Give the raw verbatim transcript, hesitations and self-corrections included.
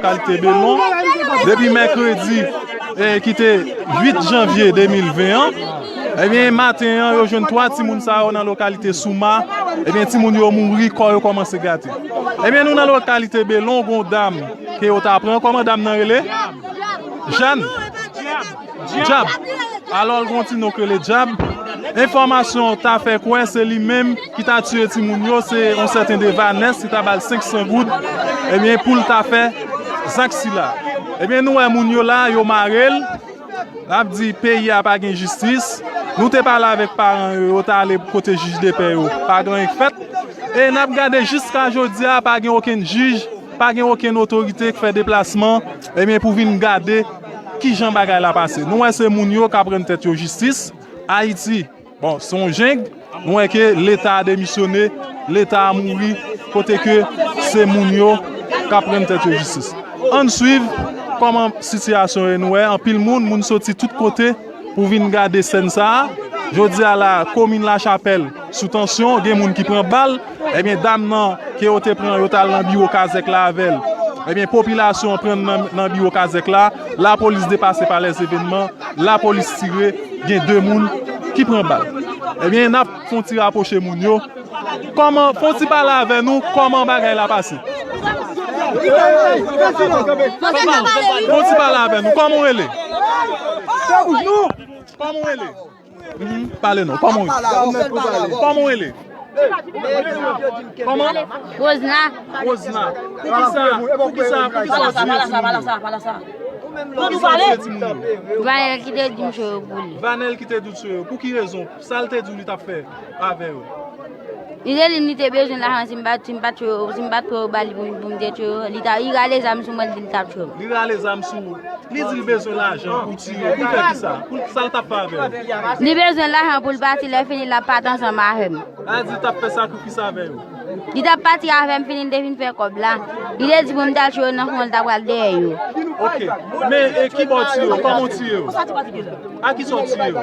lokalite Belon, depi mèkredi, eh, ki te uit janvye de mil ven an, ebyen, maten an, yo jwenn twa timoun sa yo nan lokalite Souma, ebyen, timoun yo mouri, kò yo kòmanse gate. Ebyen, nou nan lokalite Belon, gon dam ke yo ta pran, kòman dam nan rele? Jàn? Djab. Alò, l gon ti non k rele Djab. Enfòmasyon ta fè kwè se li menm ki ta tiye timoun yo, se yon sèten de Vanès ki ta ba l senk san goud, ebyen, pou l ta fè zak sila. Ebyen, nou wè moun yo la, yo mare l. N ap di peyi a pa gen jistis. Nou te pale avèk paran yo, yo t ale kote jij de pè yo. Pa gen anyen k fèt. E n ap gade jiska jodi a, pa gen okenn jij, pa gen okenn otorite k fè deplasman, ebyen, pou vin gade kijan bagay la pase. Nou wè se moun yo k ap rann tèt yo jistis. Ayiti, bon, se yon jeng. Nou wè ke Leta a demisyone, Leta a mouri, kote ke se moun yo k ap rann tèt yo jistis. Ann swiv kòman sitiyasyon ye. Nou wè anpil moun, moun soti tout kote pou vin gade sèn sa a. Jodi a la, komin Lachapèl sou tansyon, gen moun ki pran bal. Ebyen, dam nan ke yo te pran, yo t al nan biwo kazèk la avè l. Ebyen, popilasyon an pran nan, nan biwo kazèk la. Lapolis depase pa lèzevènman. Lapolis tire, gen de moun ki pran bal. Ebyen, n ap fè yon ti rapwoche moun yo. Kòman, fè yon ti pale avè nou, kòman bagay la pase? Fè yon ti pale avè nou, kòman w rele? Kòman w rele? Mhm, pale non, kòman w rele? Kòman w rele? Kòman? Rosna. Rosna. Poukisa, poukisa, poukisa w tiye timoun yo? Poukisa w tiye timoun yo? Vanèl ki te di m se yo pou li. Vanèl ki te di w se yo. Pou ki rezon? Sa l te di w li t ap fè avè yo? Li te di m li te bezwen lajan, si m pa, si m pa tiye yo, si m pa t pran yo ba li pou, pou m te tiye yo, li ta, li rale zam sou mwen, li di l t ap tiye m. Li rale zam sou ou. Li di l bezwen lajan pou tiye, pou fè kisa? Pou sa l t ap fè avè l? Li bezwen lajan pou l pati, lè fini l ap pati ansanm avè m. Sa di l t ap fè sakrifis avè yo? Li t ap pati avè m, fini l te fin fè kòb la. Li te di pou m t al tiye yo nan fon, l ta pral dèyè yo. Ok. Men, e ki bò w tiye yo? Kòman w tiye yo? A kisa w tiye yo?